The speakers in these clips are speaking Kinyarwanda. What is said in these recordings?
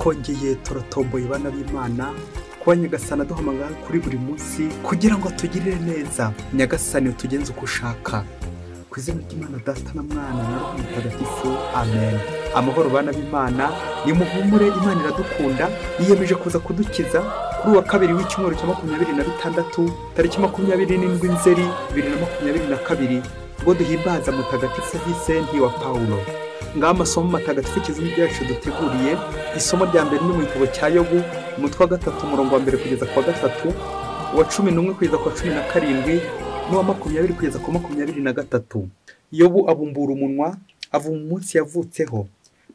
Kongeye turatomboye bana b'Imana kuba Nyagasani aduhamagara kuri buri munsi kugira ngo atugirire neza. Nyagasani utugenze uko ushaka. Ku izina ry'Imana Data na Mwana na Roho Mutagatifu, amen. Amahoro bana b'Imana, nimuhumure, Imana iradukunda, yiyemeje kuza kudukiza kuri uwa kabiri w'icyumweru cya 26 tariki 27 Nzeri 2022, ubwo duhimbaza Mutagatifu Visenti wa Paulo. Ngaha amasomo matagatifu kizima byacu duteguriye. Isomo rya mbere ni mu gitabo cya Yobu, umutwe wa 3 umurongo wa 1 kugeza ku wa 3, uwa 11 kugeza ku wa 17, n'uwa 20 kugeza ku 23. Yobu abumbura umunwa ava umunsi yavutseho,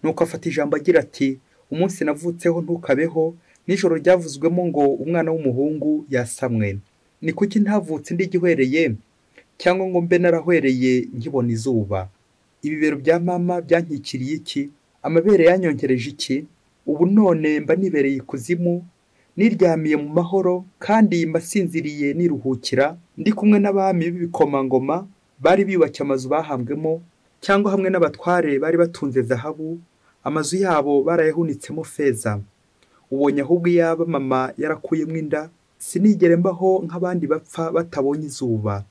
nuko afata ijambo agira ati: umunsi navutseho ntukabeho, nijoro ryavuzwemo ngo umwana w'umuhungu yasamwe. Ni kuki ntavutse ndi gihwereye, cyangwa ngo mbe narahwereye nkibona izuba? Ibibero bya mama byankikiriye iki? Amabere yanyongereje iki? Ubu none mba nibereye ikuzimu, niryamiye mu mahoro, kandi mba sinziriye niruhukira, ndi kumwe n'abami b'ibikomangoma bari biyubakiye amazu bahambwemo, cyangwa hamwe n'abatware bari batunze zahabu, amazu yabo barayahunitsemo feza. Ubonye ahubwo iyaba mama yarakuyemo inda, sinigere mbaho nk'abandi bapfa batabonye izuba.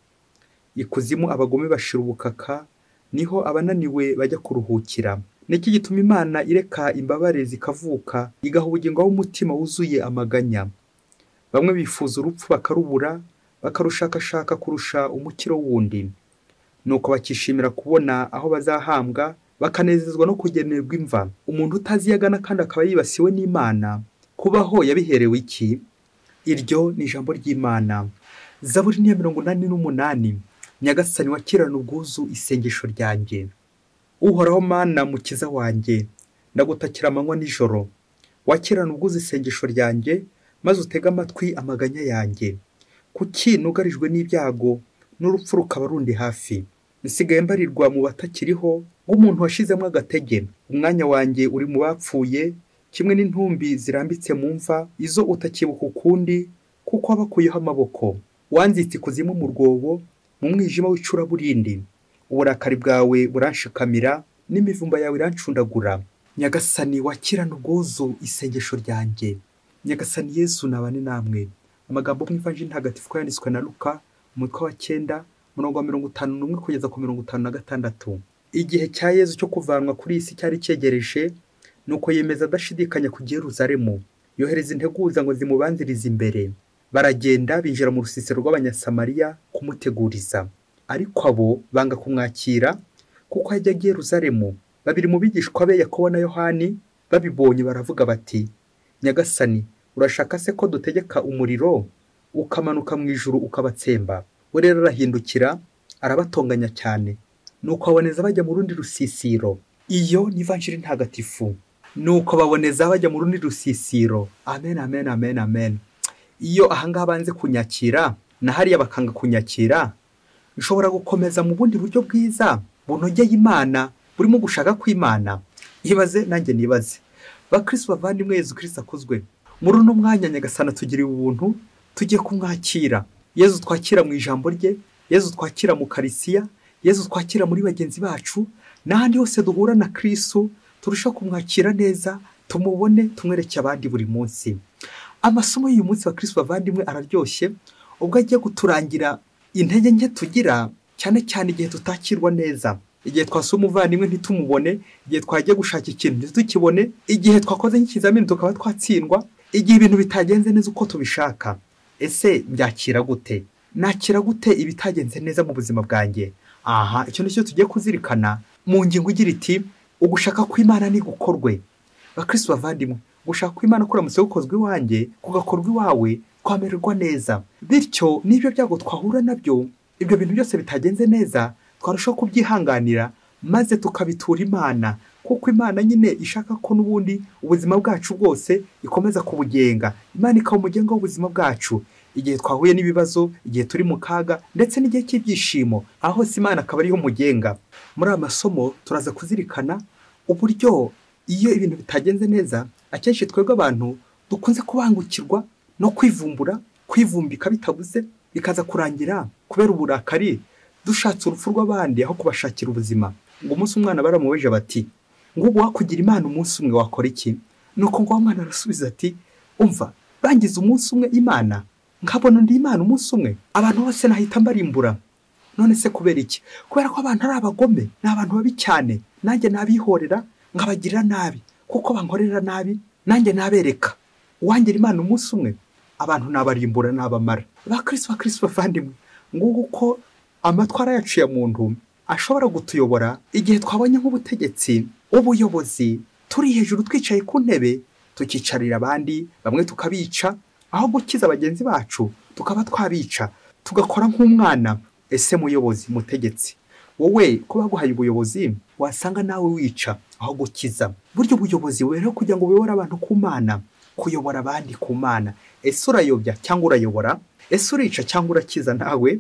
Ikuzimu abagome bashira ubukaka, niho abananiwe bajya kuruhukira. Niki gituma Imana ireka imbabare zikavuka, igaha ubugingo bw'umutima wuzuye amaganya? Bamwe bifuza urupfu bakarubura, bakarushakashaka kurusha umukiro wundi. Nuko bakishimira kubona aho bazahambwa, bakanezezwa no kugenerwa imva. Umuntu utazi yagana kandi akaba yibasiwe n'Imana, kubaho yabiherewe iki? Iryo ni ijambo ry'Imana. Zaburi ni ya 88. Nyagasani wakirana ubwuzu isengesho ryanjye. Uhoraho Mana mukiza wanjye, ndagutakira amanywa nijoro. Wakirana ubwuzu isengesho ryanjye, maze utege amatwi amaganya yanjye. Kuki nugarijwe n'ibyago, n'urupfu rukaba rundi hafi? Nsigaye mbarirwa mu batakiriho, nk'umuntu washizemo agatege. Umwanya wanjye uri mu bapfuye, kimwe n'intumbi zirambitse mu mva, izo utakibuka ukundi, kuko wabakuyeho amaboko. Wanzitse ikuzimu mu rwobo, mu mwijima w'icuraburindi. Uburakari bwawe buranshikamira, n'imivumba yawe irancundagura. Nyagasani wakirana ubwuzu isengesho ryanjye. Nyagasani Yesu nabane namwe. Amagambo mu Ivanjiri ntagatifu yanditswe na Luka, umutwe wa 9, umurongo wa 51 kugeza ku 56. Igihe cya Yesu cyo kuvanwa kuri isi cyari cyegereje, nuko yemeza adashidikanya ku Yerusalemu. Yohereza integuza ngo zimubanzirize imbere. Baragenda binjira mu rusisiro rw'Abanyasamariya kumuteguriza. Ariko abo banga kumwakira kuko yajya i Yerusalemu. Babiri mu bigishwa be, Yakobo na Yohani, babibonye baravuga bati: Nyagasani, urashaka se ko dutegeka umuriro ukamanuka mu ijuru ukabatsemba? We rero arahindukira arabatonganya cyane, nuko aboneza bajya mu rundi rusisiro. Iyo ni Ivanjiri ntagatifu. Nuko baboneza bajya mu rundi rusisiro. Amen, amen, amen, amen. Iyo ahangaha banze kunyakira na hariya bakanga kunyakira, nshobora gukomeza mu bundi buryo bwiza bunogeye Imana, burimo gushaka kw'Imana. Ibaze nanjye nibaze. Bakristo bavandimwe, Yezu Kristo akuzwe. Muri uno mwanya Nyagasani atugiriye ubuntu, tugiye kumwakira. Yezu twakira mu ijambo rye, Yezu twakira mu Karisiya, Yezu twakira muri bagenzi bacu, n'ahandi hose duhura na Kristo, turushaho kumwakira neza, tumubone, tumwereke abandi buri munsi. Amasomo y'uyu munsi wa Kristo bavandimwe araryoshye, ubwo agiye guturangira intege nke tugira, cyane cyane igihe tutakirwa neza, igihe twasuye umuvandimwe ntitumubone, igihe twagiye gushaka ikintu ntitukibone, igihe twakoze nk'ikizamini tukaba twatsindwa, igihe ibintu bitagenze neza uko tubishaka. Ese mbyakira gute? Nakira gute ibitagenze neza mu buzima bwanjye? Aha, icyo nicyo tugiye kuzirikana mu ngingo igira iti: ugushaka kw'Imana ni gukorwe. Bakristo bavandimwe, gushaka kw'Imana kuramutse gukozwe iwanjye, kugakorwa iwawe, twamererwa neza. Bityo n'ibyo byago twahura nabyo, ibyo bintu byose bitagenze neza, twarushaho kubyihanganira maze tukabitura Imana, kuko Imana nyine ishaka ko n'ubundi ubuzima bwacu bwose ikomeza kubugenga. Imana ikaba umugenga w'ubuzima bwacu. Igihe twahuye n'ibibazo, igihe turi mu kaga, ndetse n'igihe cy'ibyishimo, aho hose Imana akaba ariyo mugenga. Muri aya masomo turaza kuzirikana uburyo iyo ibintu bitagenze neza, akenshi twebwe abantu dukunze kubangukirwa no kwivumbura, kwivumbika bitabuze, bikaza kurangira kubera uburakari dushatse urupfu rw'abandi aho kubashakira ubuzima. Ngo umunsi umwana baramubeje bati: ngo ubu wakugira Imana umunsi umwe wakora iki? Nuko ngo wa mwana arasubiza ati umva, bangize umunsi umwe Imana, nkabona undi Imana umunsi umwe, abantu bose nahita mbarimbura. None se kubera iki? Kubera ko abantu ari abagome, ni abantu babi cyane, nanjye nabihorera nkabagirira nabi, kuko bankorera nabi nanjye nabereka. Uwangira Imana umunsi umwe, abantu nabarimbura nabamara. Bakristo bavandimwe, nguko uko amatwara yacu ya muntu ashobora gutuyobora igihe twabonye nk'ubutegetsi, ubuyobozi, turi hejuru twicaye ku ntebe, tukicarira abandi, bamwe tukabica, aho gukiza bagenzi bacu tukaba twabica, tugakora nk'umwana. Ese muyobozi, mutegetsi, wowe ko baguhaye ubuyobozi wasanga nawe wica aho gukiza. Buryo ubuyobozi rero kugira ngo uyobore abantu ku Mana, kuyobora abandi ku Mana. Ese urayobya cyangwa urayobora? Ese urica cyangwa urakiza? Nawe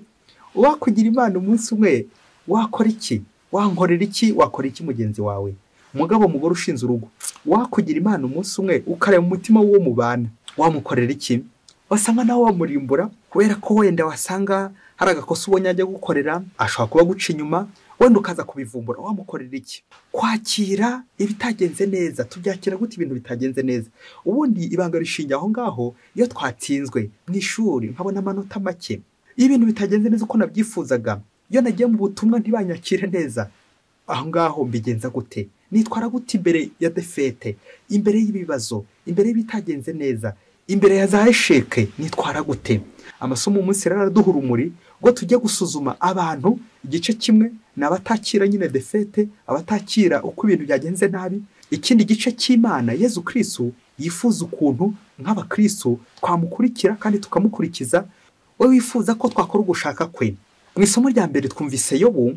wakugira Imana umunsi umwe wakora iki? Wankorera iki? Wakora iki mugenzi wawe? Mugabo, mugore ushinze urugo, wakugira Imana umunsi umwe ukareba umutima w'uwo mubana, wamukorera iki? Wasanga nawe wamurimbura, kubera ko wenda wasanga hari agakosa ubonye ajya gukorera, ashobora kuba guca inyuma, wenda ukaza kubivumbura, wamukorera iki? Kwakira ibitagenze neza, tubyakira gute ibintu bitagenze neza? Ubundi ibanga rishingiye aho ngaho. Iyo twatsinzwe mu ishuri nkabona amanota make, iyo ibintu bitagenze neza uko nabyifuzaga, iyo nagiye mu butumwa ntibanyakire neza, aho ngaho mbigenza gute? Nitwara gute imbere ya defete, imbere y'ibibazo, imbere y'ibitagenze neza, imbere ya za esheke, nitwara gute? Amasomo umunsi rero araduha urumuri ubwo tujye gusuzuma abantu. Igice kimwe ni abatakira nyine defete, abatakira uko ibintu byagenze nabi. Ikindi gice cy'Imana Yezu Kristo yifuza ukuntu nk'abakristo twamukurikira kandi tukamukurikiza, we wifuza ko twakora ugushaka kwe. Mu isomo rya mbere twumvise Yobu,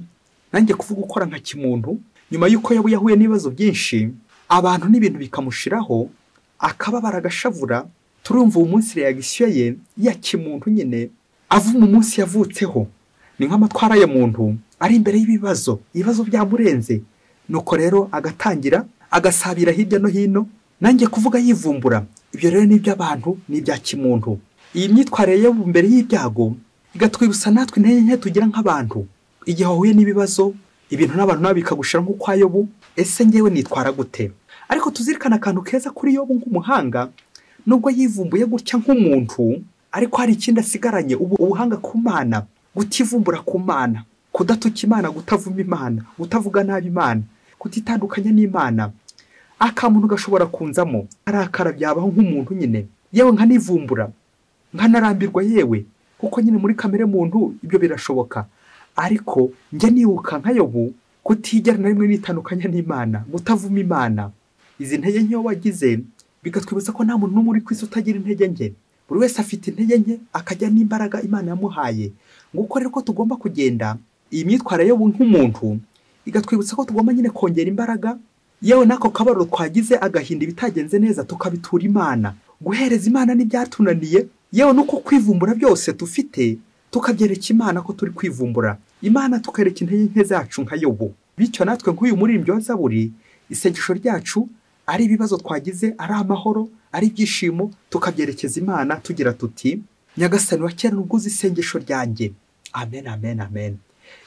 nanjye kuvuga ukora nka kimuntu, nyuma y'uko Yobu yahuye n'ibibazo byinshi, abantu n'ibintu bikamushiraho, akababara agashavura. Turumva uwo munsi reaction ye ya kimuntu nyine, avuma umunsi yavutseho. Ni nk'amatwara ya muntu ari imbere y'ibibazo, ibibazo byamurenze. Nuko rero agatangira agasabira hirya no hino, nanjye kuvuga yivumbura. Ibyo rero ni iby'abantu, ni ibya kimuntu. Iyi myitwarire yo mbere y'ibyago igatwibutsa natwe intege nke tugira nk'abantu. Igihe wahuye n'ibibazo, ibintu n'abantu nabo bikagushira nk'ukwa Yobu, ese ngewe nitwara gute? Ariko tuzirikana akantu keza kuri Yobu nk'umuhanga, nubwo yivumbuye gutya nk'umuntu, ariko hari ikindi asigaranye, ubuhanga ku Mana, gutivumbura ku Mana, kudatuka Imana, kutavuma Imana, kutavuga nabi Imana, kutitandukanya n'Imana. Akamuntu gashobora kunzamo, arakara byabaho nk'umuntu nyine, yewe nkanivumbura, nkanarambirwa yewe, kuko nyine muri kamere muntu ibyo birashoboka. Ariko njya nibuka nka Yobu kutigera na rimwe nitandukanya n'Imana, gutavuma Imana. Izi ntege nke wagize bigatwibutsa ko nta muntu n'umwe uri ku isi utagira intege nke. Buri wese afite intege nke, akajya n'imbaraga Imana yamuhaye. Nguko rero ko tugomba kugenda. Iyi myitwarire yo nk'umuntu igatwibutsa ko tugomba nyine kongera imbaraga, yewe nako kabaro twagize agahinda ibitagenze neza tukabitura Imana, guhereza Imana n'ibyatunaniye, yewe nuko kwivumbura byose dufite tukabyereka Imana ko turi kwivumbura, Imana tukereka intege nke zacu nka Yobu. Bityo natwe nk'uyu muririmbyi wa Zaburi, isengesho ryacu ari ibibazo twagize, ari amahoro, ari ibyishimo, tukabyerekeza Imana tugira tuti Nyagasani wa kera nubwo uzi isengesho ryanjye. Amen, amen, amen.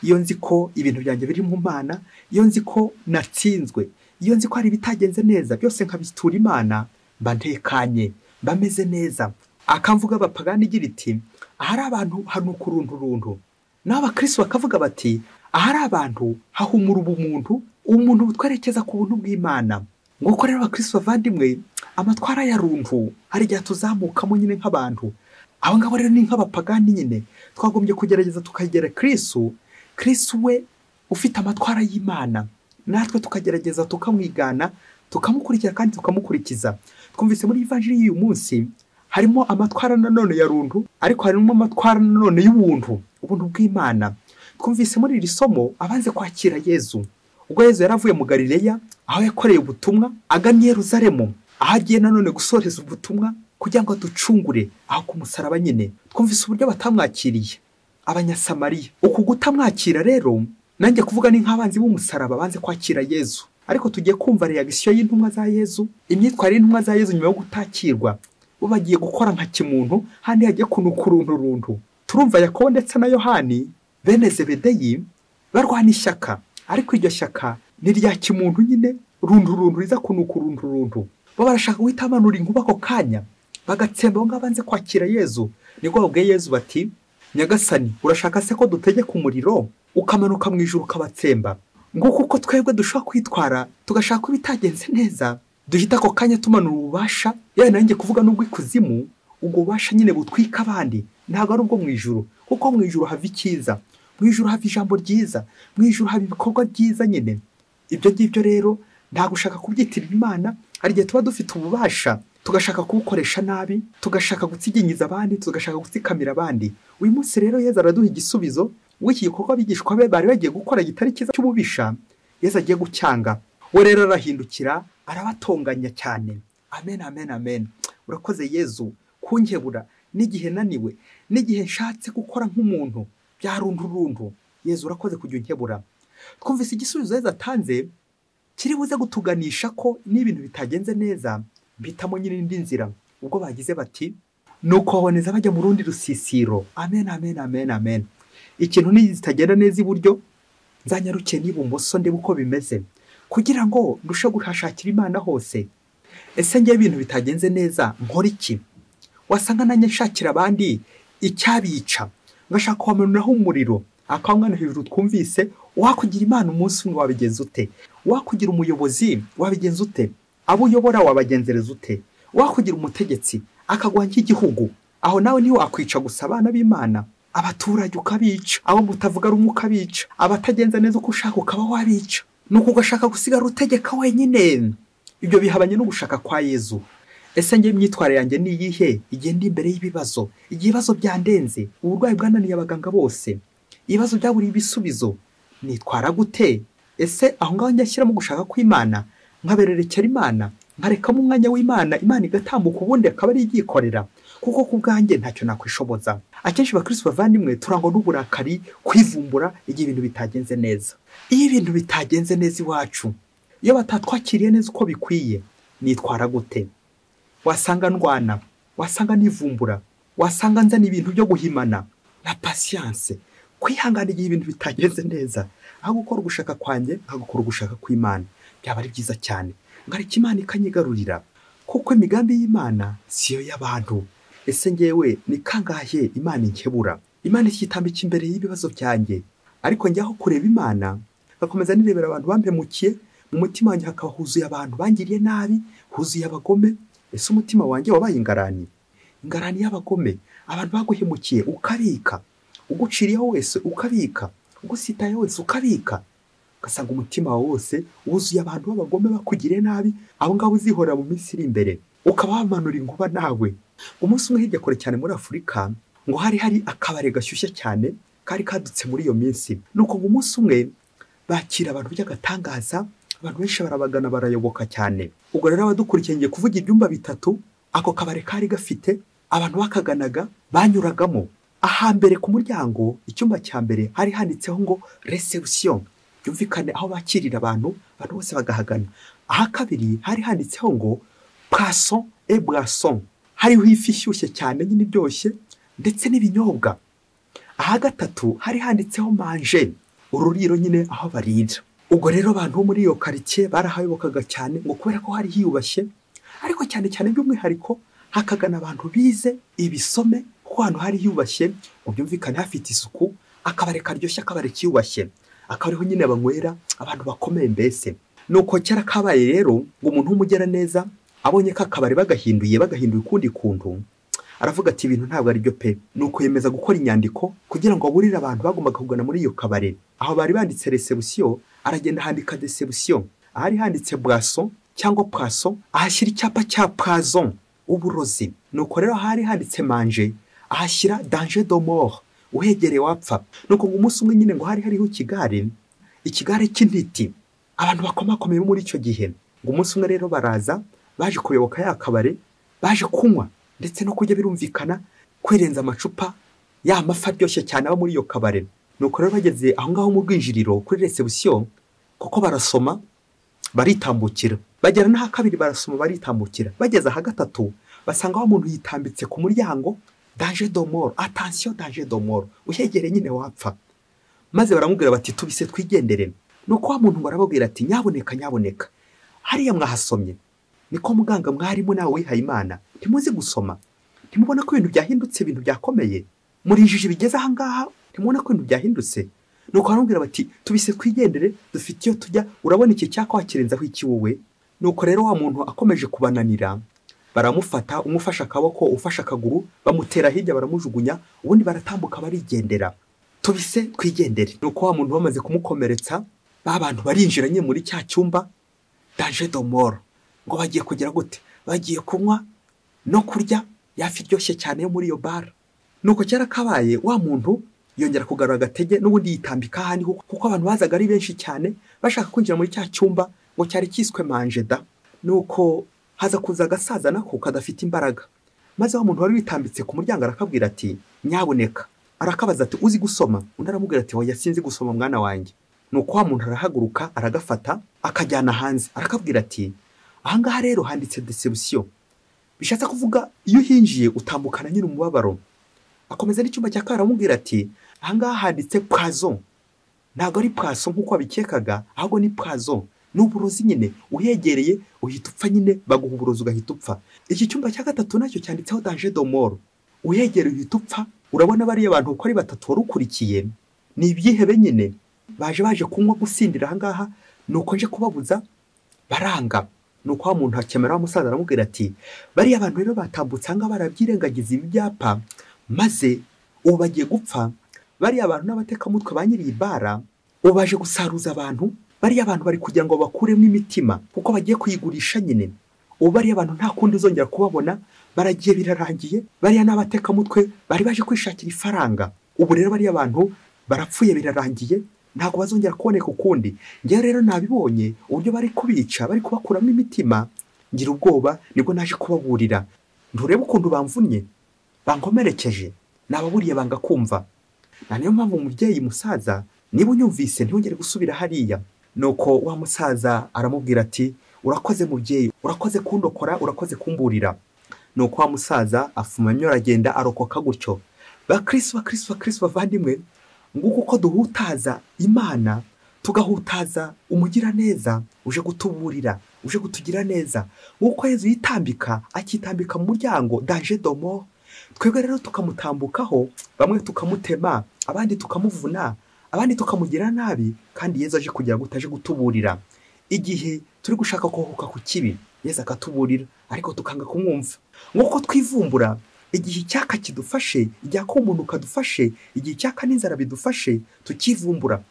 Iyo nzi ko ibintu byanjye biri mu Mana, iyo nzi ko natsinzwe, iyo nzi ko hari ibitagenze neza, byose nkabitura Imana, mba ntekanye, mba meze neza. Akamvuga abapagani igira iti ahari abantu hanuka urunturuntu, naho abakristo bakavuga bati ahari abantu hahumura ubumuntu, umuntu butwerekeza ku buntu bw'Imana. Nguko rero abakristo bavandimwe, amatwara ya runtu hari igihe tuzamukamo nyine nk'abantu. Abo ngabo rero ni nk'abapagani nyine, twagombye kugerageza tukagera Kristo, Kristo we ufite amatwara y'Imana, natwe tukagerageza tukamwigana, tukamukurikira kandi tukamukurikiza. Twumvise muri Ivanjiri y'uyu munsi harimo amatwara nanone ya runtu, ariko harimo amatwara nanone y'ubuntu, ubuntu bw'Imana. Twumvise muri iri somo abanze kwakira Yezu. Ubwo Yezu yaravuye mu Galileya aho yakoreye ubutumwa, agana Yerusalemu aho agiye nanone gusoreza ubutumwa kugira ngo aducungure aho ku musaraba nyine. Twumvise uburyo batamwakiriye Abanyasamariya. Uku gutamwakira rero nanjye kuvuga ni nk'abanzi b'umusaraba banze kwakira Yezu. Ariko tugiye kumva reaction y'intumwa za Yezu, imyitwarire y'intumwa za Yezu nyuma yo gutakirwa. Bo bagiye gukora nka kimuntu, handi hagiye kunuka urunturuntu. Turumva Yakobo ndetse na Yohani bene Zebedeyi barwana ishyaka, ariko iryo shyaka ni rya kimuntu nyine, runturuntu riza kunuka urunturuntu. Bo barashaka guhita bamanura inkuba ako kanya bagatsemba abo ngabo banze kwakira Yezu. Nibwo babwiye Yezu bati Nyagasani, urashaka se ko dutegeka umuriro ukamanuka mu ijuru ukabatsemba? Nguko uko twebwe dushobora kwitwara tugashaka ko ibitagenze neza duhita ako kanya tumanura ububasha. Yewe nanjye kuvuga n'ubwo ikuzimu, ubwo bubasha nyine butwika abandi, ntabwo ari ubwo mu ijuru, kuko mu ijuru hava icyiza, mu ijuru hava ijambo ryiza, mu ijuru haba ibikorwa byiza nyine. Ibyo ngibyo rero ntabwo ushaka kubyitirira Imana. Hari igihe tuba dufite ububasha tugashaka kubukoresha nabi, tugashaka gutsiginyiza abandi, tugashaka gutsikamira abandi. Uyu munsi rero Yezu araduha igisubizo w'iki gikorwa abigishwa be bari bagiye gukora gitari cyiza cy'ububisha, Yezu agiye gucyanga. We rero arahindukira arabatonganya cyane. Amen, amen, amen. Urakoze Yezu kunkebura n'igihe naniwe, n'igihe nshatse gukora nk'umuntu bya rundurundu. Yezu urakoze kujya unkebura. Twumvise igisubizo Yezu atanze kiri buze gutuganisha ko n'ibintu bitagenze neza mpitamo nyine indi nzira. Ubwo bagize bati nuko baboneza bajya mu rundi rusisiro. Amen, amen, amen, amen. Ikintu nizitagenda neza iburyo nzanyaruke n'ibumoso ndebe uko bimeze, kugira ngo ndushe guhashakira Imana hose. Ese ngiye ibintu bitagenze neza nkora iki? Wasanga nanjye nshakira abandi icyabica, ngashaka kubamanuraho umuriro. Akangana hejuru twumvise, wakugira Imana umunsi umwe wabigenza ute? Wakugira umuyobozi wabigenza ute? Abo uyobora wabagenzereza ute? Wakugira umutegetsi akaguha nk'igihugu, aho nawe ntiwakwica gusa abana b'Imana, abaturage ukabica, abo mutavuga rumwe ukabica, abatagenza neza uko ushaka ukaba wabica, nuko ugashaka gusigara utegeka wenyine. Ibyo bihabanye no gushaka kwa Yezu. Ese ngiye imyitwarire yanjye ni iyihe igihe ndi imbere y'ibibazo, igihe ibibazo byandenze, uburwayi bwananiye abaganga bose, ibibazo byaburiye ibisubizo, nitwara gute? Ese aho ngaho njya shyiramo gushaka kw'Imana, nkabererekera Imana, nkarekamo umwanya w'Imana, Imana igatambuka ubundi akaba ari ibyikorera, kuko ku bwanjye ntacyo nakwishoboza. Akenshi bakristo bavandimwe turangwa n'uburakari, kwivumbura igihe ibintu bitagenze neza. Iyo ibintu bitagenze neza iwacu, iyo batatwakiriye neza uko bikwiye, nitwara gute? Wasanga ndwana, wasanga nivumbura, wasanga nzana ibintu byo guhimana. La patience, kwihangana igihe ibintu bitagenze neza, aho gukora ugushaka kwanjye nkagukora ugushaka kw'Imana, byaba ari byiza cyane. Ngareka Imana ikanyigarurira, kuko imigambi y'Imana siyo y'abantu. Ese ngewe ni kangahe Imana inkebura? Imana ikitambika imbere y'ibibazo byanjye, ariko njyaho kureba Imana ngakomeza nirebera abantu bampemukiye, mu mutima wanjye hakaba huzuye abantu bangiriye nabi, huzuye abagome. Ese umutima wanjye wabaye ingarani, ingarani y'abagome, abantu baguhemukiye ukabika, uguciriyeho wese ukabika, ugusitayeho wese ukabika, ugasanga umutima wawe wose wuzuye abantu b'abagome bakugiriye nabi. Abo ngabo uzihorera mu minsi iri imbere, ukaba wamanura inkuba nawe. Umunsi umwe hirya kure cyane muri Afurika, ngo hari hari akabare gashyushye cyane kari kadutse muri iyo minsi. Nuko ngo umunsi umwe bakira abantu by'agatangaza, abantu benshi barabagana barayoboka cyane. Ubwo rero abadukurikiye ngiye kuvuga ibyumba bitatu ako kabare kari gafite, abantu bakaganaga banyuragamo. Ahambere ku muryango, icyumba cya mbere hari handitseho ngo reception, byumvikane aho bakirira abantu, abantu bose bagahagana. Aha kabiri hari handitseho ngo poisson et boisson, hariho ifi ishyushye cyane nyine iryoshye ndetse n'ibinyobwa. Aha gatatu hari handitseho manger, ururiro nyine aho barira. Ubwo rero abantu bo muri iyo quartier barahayobokaga cyane, ngo kubera ko hari hiyubashye, ariko cyane cyane by'umwihariko hakagana abantu bize ibisome, kuko ahantu hari hiyubashye ngo byumvikane hafite isuku, akabare karyoshye, akabare kiyubashye, akaba ariho nyine banywera abantu bakomeye mbese. Nuko kera kabaye rero ngo umuntu w'umugera neza abonye ko akabare bagahinduye ukundi kuntu, aravuga ati ibintu ntabwo ari byo pe. Nuko yemeza gukora inyandiko kugira ngo aburire abantu bagombaga kugana muri iyo kabare. Aho bari banditse reception, aragenda handika deception. Ahari handitse boisson cyangwa poisson, ahashyira icyapa cya poison, uburozi. Nuko rero hari handitse manger, ahashyira danger de mort, uhegereye wapfa. Nuko ngo umunsi umwe nyine ngo hari hariho ikigare, ikigare cy'intiti, abantu bakomakomeye muri icyo gihe. Ngo umunsi umwe rero baraza baje kuyoboka ya kabare, baje kunywa ndetse no kujya birumvikana kwirenza amacupa ya mafi aryoshye cyane aba muri iyo kabare. Nuko rero bageze aho ngaho mu rwinjiriro kuri reception, kuko barasoma baritambukira, bagera n'aha kabiri barasoma baritambukira, bageze aha gatatu basanga wa muntu yitambitse ku muryango, danger de mort, attention danger de mort, uhegereye nyine wapfa. Maze baramubwira bati tubise twigendere. Nuko wa muntu ngo arababwira ati nyaboneka nyaboneka, hariya mwahasomye? Niko muganga mwarimu nawe wihaye Imana, ntimuzi gusoma, ntimubona ko ibintu byahindutse, ibintu byakomeye, muri injiji bigeze aha ngaha, ntimubona ko ibintu byahindutse. Nuko baramubwira bati tubise twigendere, dufite iyo tujya, urabona iki cyaka wakirenzaho iki wowe. Nuko rero wa muntu akomeje kubananira, baramufata, umufasha akaboko, ufasha akaguru, bamutera hirya baramujugunya, ubundi baratambuka barigendera. Tubise twigendere. Nuko wa muntu bamaze kumukomeretsa, ba bantu barinjiranye muri cya cyumba danger de mort, ngo bagiye kugira gute? Bagiye kunywa no kurya yafi iryoshye cyane yo muri iyo bar. Nuko cyara kabaye, wa muntu yongera kugarura agatege, n'ubundi yitambika ahandi, kuko abantu bazaga ari benshi cyane bashaka kwinjira muri cya cyumba ngo cyari kiswe manjeda. Nuko haza kuza agasaza nako kadafite imbaraga, maze wa muntu wari witambitse ku muryango arakabwira ati nyaboneka. Arakabaza ati uzi gusoma? Undi aramubwira ati oya sinzi gusoma mwana wanjye. Nuko wa muntu arahaguruka aragafata akajyana hanze, arakabwira ati ahangaha rero handitse deception, bishatse kuvuga iyo uhinjiye utambukana nyine umubabaro. Akomeza n'icyumba cya kabiri aramubwira ati ahangaha handitse poison, ntabwo ari poisson nk'uko wabikekaga, ahubwo ni poison, ni uburozi nyine, uhegereye uhita upfa nyine, baguha uburozi ugahita upfa. Iki cyumba cya gatatu nacyo cyanditseho danger de mort, uhegereye uhita upfa. Urabona bariya bantu uko ari batatu wari ukurikiye ni ibyihebe nyine, baje kunywa gusindira ahangaha, nuko nje kubabuza baranga. Nuko wa muntu akemera wa musaza aramubwira ati bariya bantu rero batambutse ahangaha barabyirengagiza ibi byapa, maze ubu bagiye gupfa. Bariya bantu n'abatekamutwe ba nyiri ibara ubu baje gusaruza abantu, bariya bantu bari kugira ngo bakuremo imitima kuko bagiye kuyigurisha nyine. Ubu bariya bantu nta kundi uzongera kubabona, baragiye birarangiye. Bariya n'abatekamutwe bari baje kwishakira ifaranga, ubu rero bariya bantu barapfuye birarangiye, ntabwo bazongera kuboneka ukundi. Njye rero nabibonye uburyo bari kubica, bari kubakuramo imitima, ngira ubwoba, nibwo naje kubaburira. Nturebe ukuntu bamvunnye, bankomerekeje, nababuriye banga kumva. Na niyo mpamvu umubyeyi musaza, niba unyumvise ntiyongere gusubira hariya. Nuko wa musaza aramubwira ati urakoze mubyeyi, urakoze kundokora, urakoze kumburira. Nuko wa musaza afuma aragenda arokoka gutyo. Bakristo, bakristo, bakristo bavandimwe, nguko uko duhutaza Imana, tugahutaza umugiraneza uje gutuburira, uje kutugira neza. Nguko Yezu yitambika, akitambika mu muryango danger de mort, twebwe rero tukamutambukaho, bamwe tukamutema, abandi tukamuvuna, abandi tukamugira nabi, kandi Yezu aje kugira ngo utaje gutuburira. Igihe turi gushaka kohoka ku kibi, Yezu akatuburira, ariko tukanga kumwumva. Nguko twivumbura igihe icyaka kidufashe, igihe ko umuntu kadufashe, igihe icyaka n'inzara bidufashe, tukivumbura,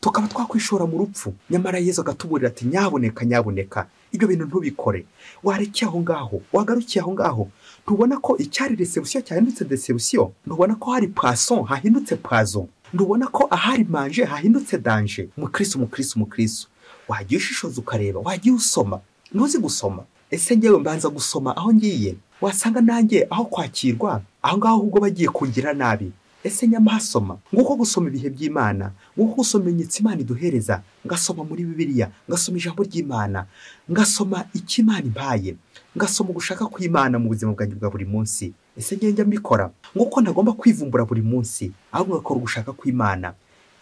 tukaba twakwishora mu rupfu. Nyamara Yezu akatuburira ati nyaboneka, nyaboneka, ibyo bintu ntubikore, warekeye aho ngaho, wagarukiye aho ngaho. Ntubona ko icyari reception cyahindutse deception? Ntubona ko hari poisson hahindutse poison? Ntubona ko ahari manje hahindutse danger? Mukristo, mukristo, mukristo, wagiye ushishoza ukareba, wagiye usoma. Ntuzi gusoma? Ese ngewe mbanza gusoma aho ngiye, wasanga nanjye aho kwakirwa aho ngaho ahubwo bagiye kungira nabi. Ese nyamasoma? Nguko gusoma ibihe by'Imana, nguko gusoma inyitsi Imana iduhereza, ngasoma muri Bibiliya, ngasoma ijambo ry'Imana, ngasoma icyo Imana impaye, ngasoma ugushaka kw'Imana mu buzima bwanjye bwa buri munsi. Ese ngiye njya mbikora? Nguko ntagomba kwivumbura buri munsi, ahubwo ngakora ugushaka kw'Imana.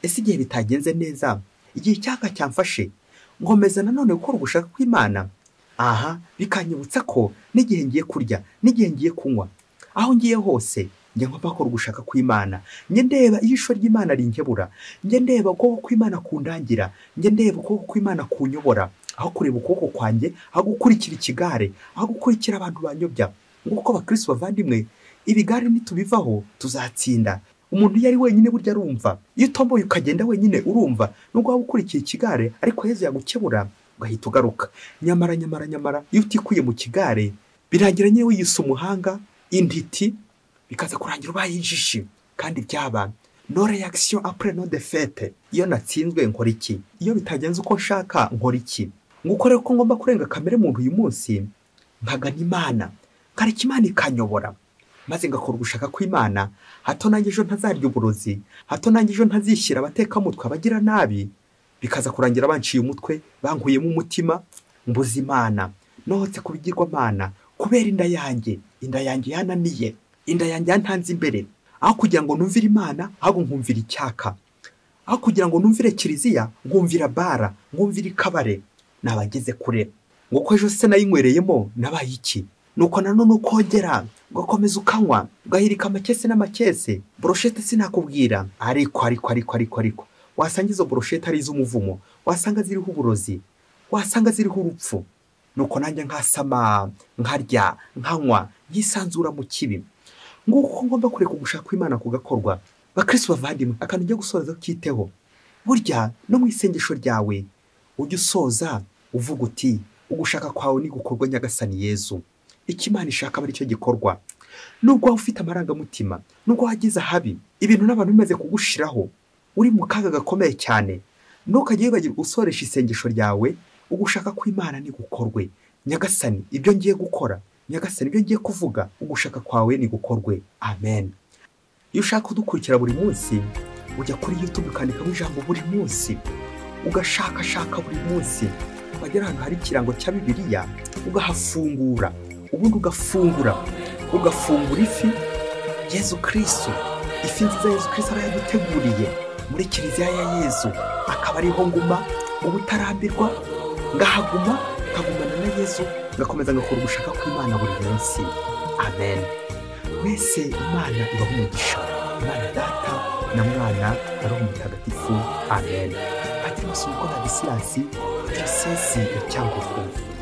Ese igihe bitagenze neza, igihe icyaka cyamfashe, nkomeza nanone gukora ugushaka kw'Imana? Aha bikanyibutsa ko n'igihe ngiye kurya, n'igihe ngiye kunywa, aho ngiye hose njye ngomba gukora ugushaka kw'Imana. Njye ndeba ijisho ry'Imana rinkebura, njye ndeba ukuboko kw'Imana kundangira, njye ndeba ukuboko kw'Imana kunyobora, aho kureba ukuboko kwanjye, aho gukurikira ikigare, aho gukurikira abantu banyobya. Nguko abakristo bavandimwe, ibigare nitubivaho tuzatsinda. Umuntu iyo ari wenyine burya arumva, iyo utomboye ukagenda wenyine urumva, nubwo waba ukurikiye ikigare, ariko Yezu yagukebura ugahita ugaruka. Nyamara nyamara nyamara iyo utikuye mu kigare, birangira nyine wiyise umuhanga, intiti, bikaza kurangira ubaye injishi. Kandi byaba no reaction après no défaite. Iyo natsinzwe nkora iki? Iyo bitagenze uko nshaka nkora iki? Nguko rero ko ngomba kurenga kamere muntu uyu munsi, nkagana Imana, nkareka Imana ikanyobora, maze ngakora ugushaka kw'Imana, hato nanjye ejo ntazarya uburozi, hato nanjye ejo ntazishyira abatekamutwe abagira nabi, bikaza kurangira banciye umutwe, bankuyemo umutima, mbuze Imana, nohotse kubigirwamana kubera inda yanjye, inda yanjye yananiye, inda yanjye yantanze imbere. Aho kugira ngo numvire Imana, ahubwo nkumvira icyaka. Aho kugira ngo numvire kiliziya, nkumvira bara, nkumvira ikabare, nabageze kure. Ngo ko ejo se nayinywereyemo nabaye iki? Nuko nanone ukongera ugakomeza ukanywa, ugahirika amakese n'amakese, broshete sinakubwira. Ariko ariko ariko ariko ariko wasanga izo broshete ari iz'umuvumo, wasanga ziriho uburozi, wasanga ziriho urupfu. Nuko nanjye nkasama, nkarya, nkanywa, nkisanzura mu kibi. Nguko ngomba kureka ugushaka kw'Imana kugakorwa. Bakristo bavandimwe, akantu ugiye gusoza ukiteho, burya no mu isengesho ryawe ujye usoza uvuga uti ugushaka kwawe ni gukorwa Nyagasani Yezu. Icyo Imana ishaka aba aricyo gikorwa. Nubwo waba ufite amarangamutima, nubwo wageze ahabi, ibintu n'abantu bimaze kugushiraho, uri mu kaga gakomeye cyane, ntukajye wibagirwa usoresha isengesho ryawe ugushaka kw'Imana ni gukorwe. Nyagasani, ibyo ngiye gukora, Nyagasani, ibyo ngiye kuvuga, ugushaka kwawe ni gukorwe. Amen. Iyo ushaka kudukurikira buri munsi, ujya kuri YouTube ukandikamo ijambo buri munsi, ugashakashaka buri munsi, wagera ahantu hari ikirango cya Bibiliya ugahafungura, ubundi ugafungura ifi Yezu Kristo, ifi nziza Yezu Kristo aba yaduteguriye muri kiliziya ya Yezu, akaba ariho nguma ubutarambirwa, ngahaguma, nkagumana na Yezu, ngakomeza ngakora ugushaka kw'Imana buri munsi. Amen. Mwese Imana ibahe umugisha. Imana Data na Mwana na Roho Mutagatifu. Amen. Padiri Masumbuko Ladislas, Diyosezi ya Cyangugu.